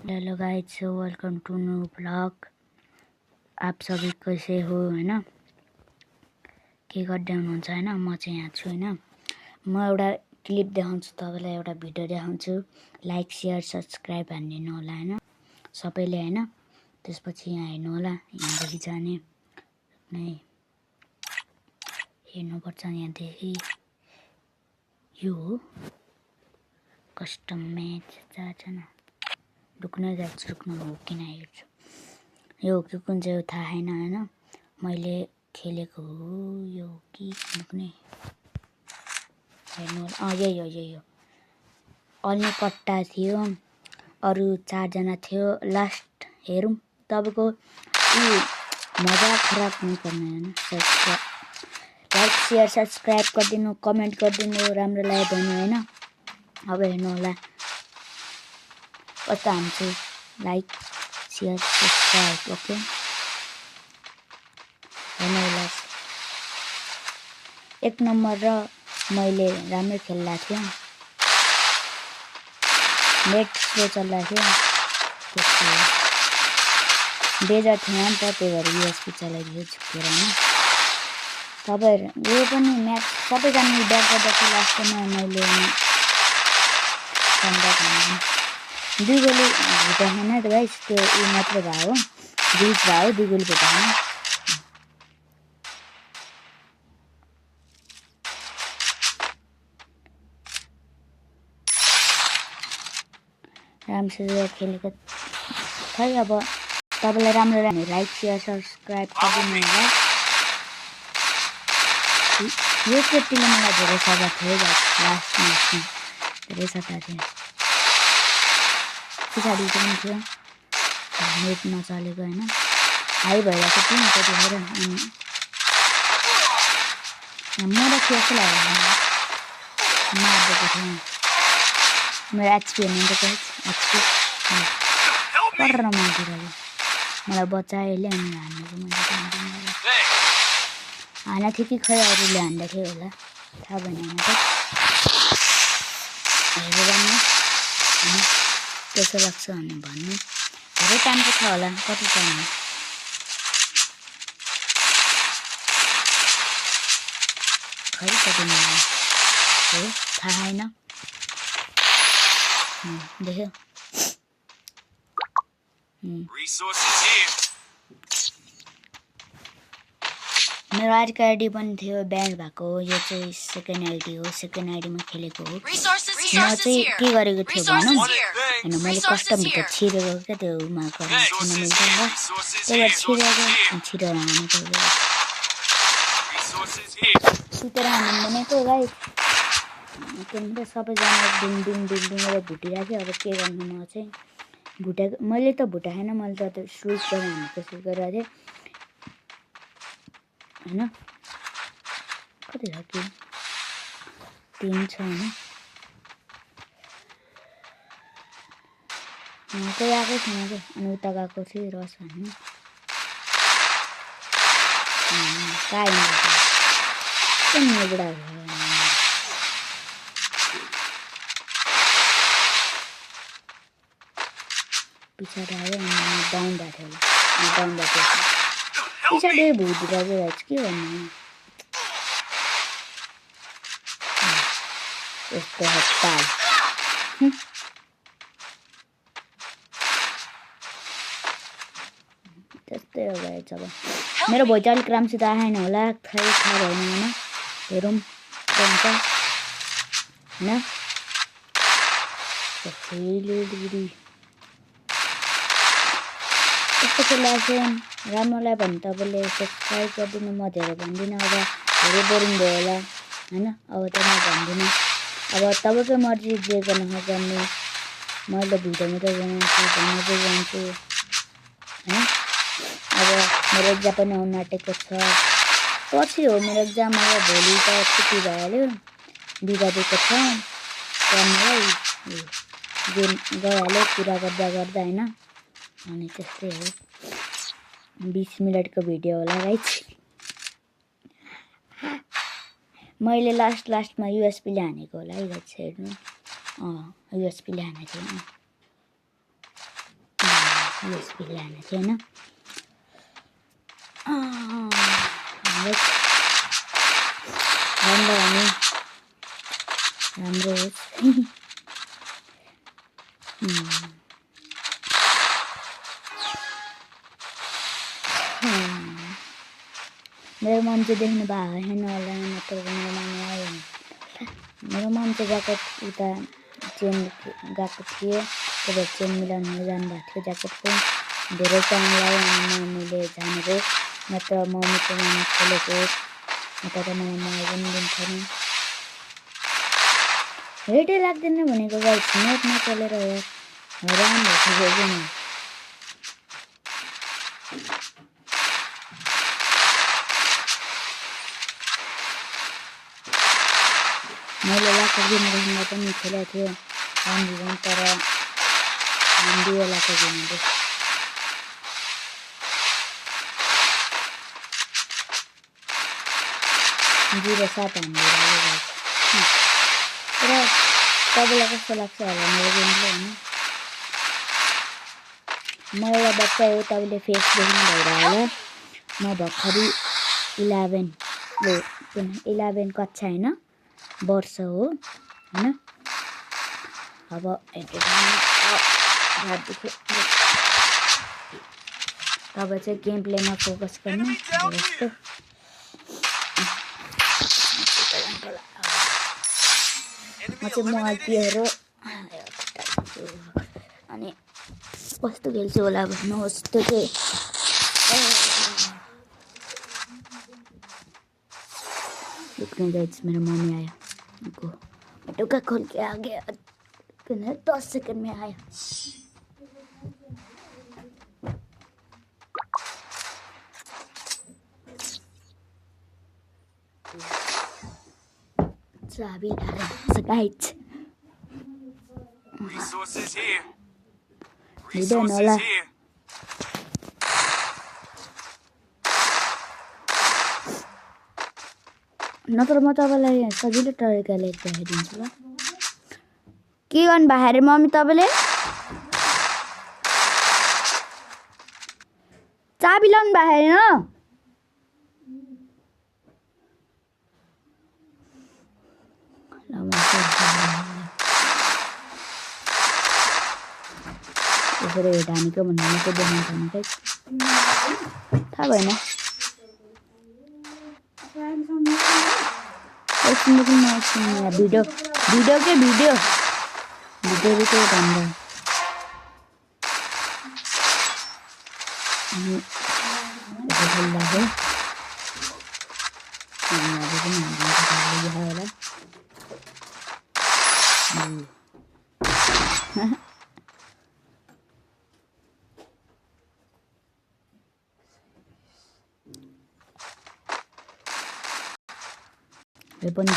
Hello guys, welcome to new blog. आप सबै कैसे हो हैन, के गर्दै हुनुहुन्छ हैन। म चाहिँ यहाँ छु हैन। म एउटा क्लिप देखाउँछु तपाईलाई, एउटा भिडियो देखाउँछु। लाइक शेयर सब्स्क्राइब हान्दिनु होला हैन सबैले हैन। त्यसपछि यहाँ हेर्नु होला, यहाँदेखि जाने नै हेर्नुपर्छ। यहाँदेखि यो हो कस्टम म्याच 4 जना। रुक्न जान्छु, रुक्न हो किन हेर्छु। यो हो कि कुन चाहिँ थाहा छैन हैन। मैले खेलेको हो यो कि कुनै हेर्नु होला। यही हो। अन्य कट्टा थियो, अरु 4 जना थियो। लास्ट हेरौँ। तपाईको मजा खराब नहीं करना है ना। लाइक शेयर सब्स्क्राइब गरिदिनु, कमेन्ट गरिदिनु, राम्रो लाग्यो भने हैन। अब हेर्नु होला कता हान्छु। Like share subscribe okay. हेर्नु होला 1 नम्बर र मैले राम्रो खेल्ला थिएँ। नेट स्लो चल्ला थियो। डेजर्ट थिएन नि त, त्यही भएर यूएसपी चलाइदियो झुकेर हैन। तपाईहरु यो पनि म्याच सबैजनाले ब्याक गर्दा लास्टमा मैले दुई गोली भेटाएन त गाइस। त्यो मात्र भयो, ग्लिच भयो। 2 गोली भेटाएन। राम्रोसँग खेलेको खै। अब तपाईलाई राम्रो लाग्यो भने लाइक शेयर सब्स्क्राइब गरिदिनु होला। यो केटीले मलाई धेरै सघाएको थियो लास्ट म्याचमा, धेरै सघाएको थियो। पछाडि पनि थियो, नेट नचलेको हैन। हाई भइरहेको थियो नि त्यतिखेर। अनि मलाई के जस्तो लाग्यो, मारिदिएको थियो। मेरो एचपी हेर्नु त एचपी पर मारिदिरहेको। मलाई बचाएले अनि हान्नेको मैले हाना थियो कि खै अरूले हान्दा थियो होला, थाहा भएन हैन त। हेरेर नि कसो लाग्छ भने भन्नु। धेरै टाइम त छ होला, कति टाइम हो खै कति हो थाहा छैन। देख्यो मेरो अर्को आइडी पनि थियो, ब्यान भएको हो। यो चाहिँ सेकेन्ड आइडी हो, सेकेन्ड आइडीमा खेलेको हो। म चाहिँ के गरेको थियो भनौँ हैन, मैले कस्टम भित्र छिरेको क्या, त्यो मार्क गर्न मिल्छ नि त। त्यही भएर छिरेको छिरेर हानेको सुतेर हान्नु भनेको गाइस। के भन्छ सबैजना डिङ डिङ भुटिरहेको। अब के गर्नु, म चाहिँ भुटेको मैले त भुटाएन। मैले त स्विच गरेर हान्ने कोसिस गरिरहेको थिएँ हैन। कति छ कि 3 छ हैन। कोही आएकै छैन क्या। अनि उता गएको थिएँ रस भन्ने कहाँ हिँड्दैछ बुढा पछाडि आयो। अनि डाउन भएको थियो होला, डाउन भएको पछाडि भुटिरहेको रहेछ। के भन्नु यस्तो हतार। त्यस्तै हो गाइस। अब मेरो भोइस चाहिँ अलिक राम्रोसित आएन होला, खै थाहा भएन हैन। हेरौँ के हुन्छ हैन। यस्तो खेला चाहिँ राम्रो लाग्यो भने तपाईँले सब्सक्राइब गरिदिनु। म धेरै भन्दिनँ, अब धेरै बोरिङ भयो होला हैन। अब त म भन्दिनँ, अब तपाईँकै मर्जी जे गर्न गर्ने। मैले भिडियो मात्रै बनाउँछु जान्छु हैन। अब मेरो एक्जाम पनि आउन आँटेको छ। पछि हो मेरो एक्जाम। अब भोलि त छुट्टी भइहाल्यो, बिदा दिएको छ पढ्नलाई। गेम गइहाल्यो पुरा गर्दा हैन। अनि त्यस्तै हो। 20 मिनटको भिडियो होला गाइस। मैले लास्टमा यूएसपीले हानेको होला है गाइस। हेर्नु यूएसपीले हानेको यस भिलाना थियो होइन राम्रो भने राम्रो होस् मेरो मम चाहिँ देख्नु भएको छैन होला नत्र मेरो मम्मी आयो मेरो मम चाहिँ ज्याकेट उता चेन गएको थिएँ तब चेन मिलाउनु जानुभएको थियो ज्याकेटको धेरै टाइम लाग्यो अनि मम्मीले जानेको नत्र मम्मीको मन खोलेको नत्र त मलाई मलाई पनि दिन्थेन हेटै लाग्दैन भनेको गाइस नेट नचलेर हो हैरान भइसक्यो नि मैले लाखको गेममा पनि खेलेको थियो राम्रै तर हाम्रै लाखको गेमले 0-7 हान्दै तर तपाईँलाई कस्तो लाग्छ होला मेरो गेमले होइन म एउटा बच्चा हो तपाईँले फेस देख्नु भइरहेको होला म भर्खरै 11 कक्षा होइन वर्ष हो होइन अब तपाईँ चाहिँ गेम प्लेमा फोकस गर्नु जस्तो म चाहिँ मोबाइल प्लेयर हो अनि कस्तो खेल्छु होला भन्नुहोस् त्यो चाहिँ मेरा मम्मी आया उनको टुका खोल के आ गया 10 सेकंड में आया चाबी ला रहा है गाइस वीडियो नला नत्र म तपाईलाई सजिलो तरिकाले देखाइदिन्छु ल के गर्नु भयो अरे मम्मी तपाईले चाबी लाउनु भयो हैन यसरी ढानीको भन्नुको देखाउँछ नि गाइस थाहा भएन वीडियो के वीडियो के भन्दा पनि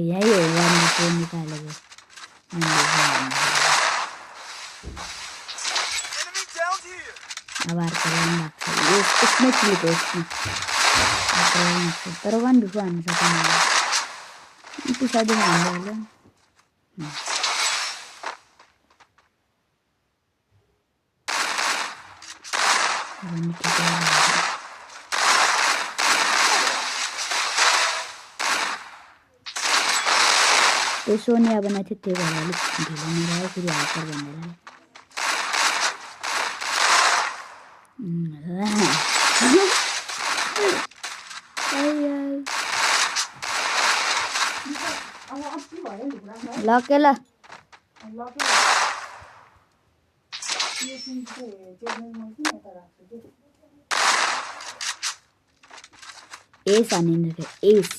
यही हो राम्रो निकालेको अब अर्को लाग्छ यसमै क्लिक हो तर 1v4 हान्नु सक्दैन पछाडि हान्नु होला त्यो सोनिया बनाएको थियो त्यही भएर अलिक ढिलो मिलायो फेरि हाकर भनेर ल के ल एस हानिनु रे एस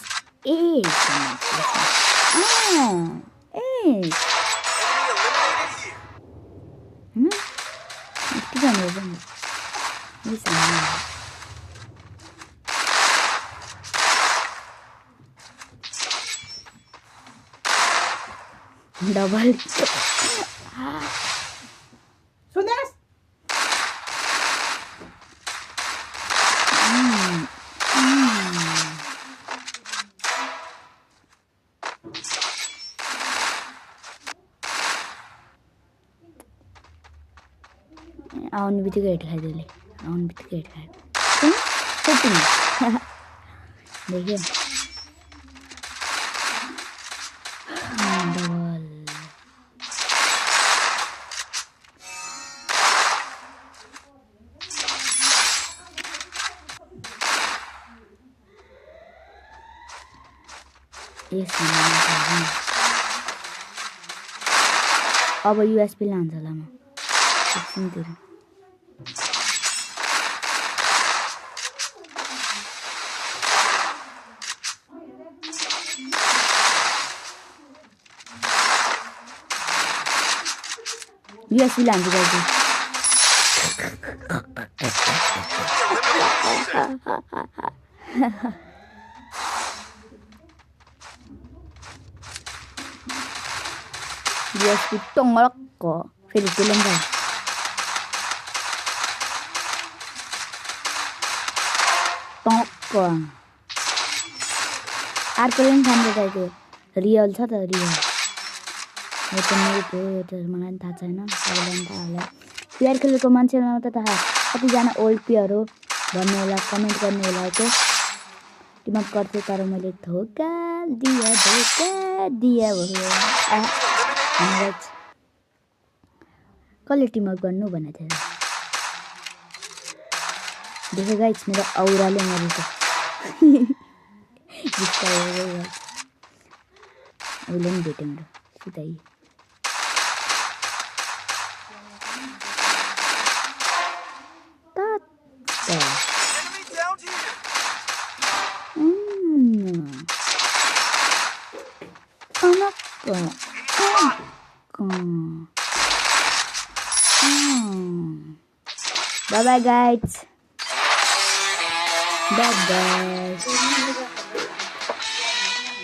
डबल सुनेश आउनु बित्तिकै हेड खाइदियो उसले आउनु बित्तिकै हेड खायो सेटिङ देखियो डबल अब युएसपी लान्छ होला म एकछिनतिर युएसपी लान्छ दाजु युएसपी टङ्गलक्क फेरि त्यसले पनि टक्क अर्कोले पनि खान्छ दाजु रियल छ त रियल यो त मेरो हो यो त मलाई पनि थाहा छैन सबैलाई पनि थाहा होला प्लेयर खेलेको मान्छेलाई त थाहा कतिजना ओल्ड प्लेयर हो भन्नु होला कमेन्ट गर्नु होला ओके टिमअप गर्थेँ तर मैले धोका दिया भयो कसले टिमअप गर्नु भनेको थियो देखे गाइस मेरो औराले मरेको उसले पनि भेट्यो मेरो सिधै Bye bye guys. Bye bye.